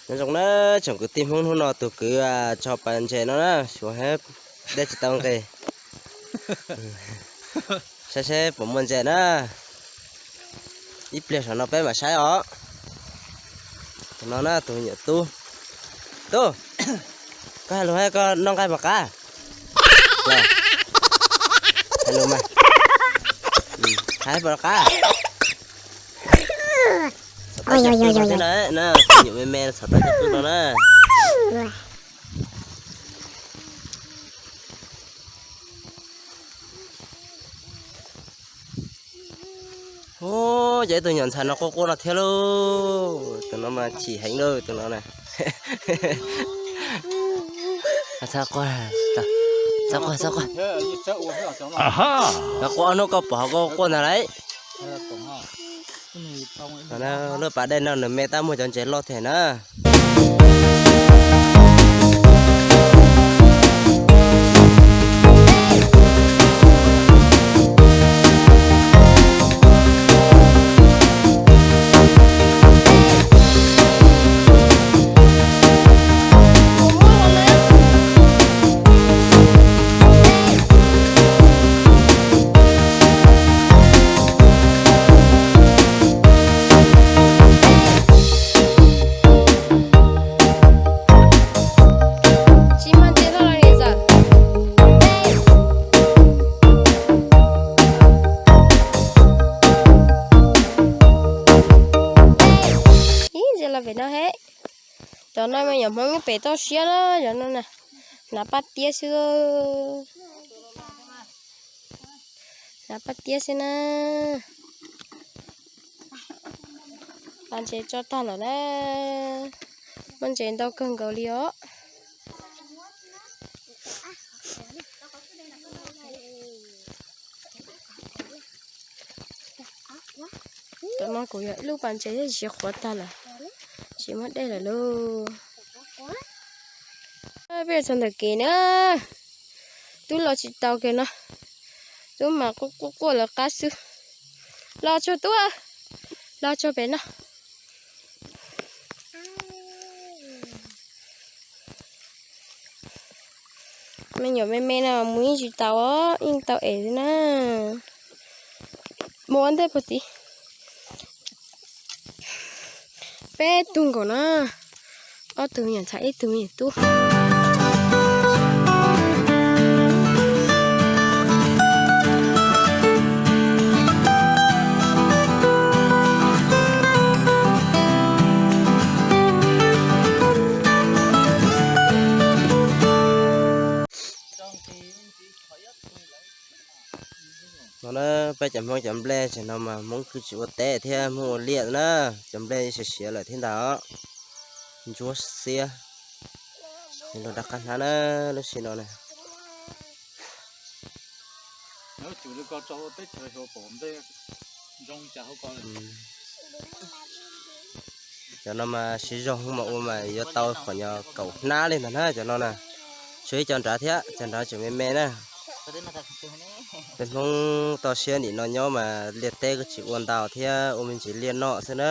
Nyob zoo na tsoom kwv tij Hmoob, hnub no tus kwv tso pas ntses no na, xyuas dej tsis tau nqis. Saib seb puas muaj ntses na. Ib pliag saum no peb mam saib os. Tus no na tus nyuam tub. Tub, koj hais lus, koj noj nqaij puas qab? Hais lus mas. Hais puas qab? Txhom tau cov qwj no thiab na, tus nyuam me me txhom tau cov qwj no na. Ub, cov ib tug nyuam ntxhais no quaj quaj no thiab lauj. Tus no mas chim heev lauj, tus no na. Txhob quaj, txhob quaj, txhob quaj. Koj quaj ob hnub koj pom koj quaj ntag lauj. Lub pas dej no nws me tab muaj cov ntses loj thiab na. Tsis muaj ntses loj li ntawd. Ib ntses los pem no he. Cov no mas yog Hmoob pem toj siab na, cov no na. Hnav paj tiab xwb. Hnav paj tiab xwb na. Pas ntses tso tag lawm na. Muaj ntses ntau kawg nkaus li os. Tam no kuv yog ib lub pas ntses thiab siav qhuav tag lawm, tsis muaj dej lawm lauj. Peb txog ntawm kev na, tub los tsis tau kiag no, tub mas quaj quaj quaj lawv qab xwb. Los tsuag tub, los tsuag pem no. Me nyuam me me no mus yeej tsis tau os, yeej tau ev xwb na. Mus ua ntej puag tid. Peb tug nkaus na, ob tug me nyuam ntxhais ib tug me nyuam tub. No na, peb cov Hmoob cov nplej tsam no mas Hmoob kuj tsis ua teb thiab, Hmoob ua liaj na, cov nplej siav siav lawm thiab ntag os. Ntsuab xiab, luag rov qab hnab na, lub sij no na. Cov no mas siv zog mas ua mas yuav tau qhov nyuag kaum hnab li ntag na cov no na. Tshuav ib co nrad thiab, cov nrad tseem me me na. Peb Hmoob toj siab nim no nyob mas liaj teb kuj tsis ua ntau thiab, ua me ntsis liaj noj xwb na.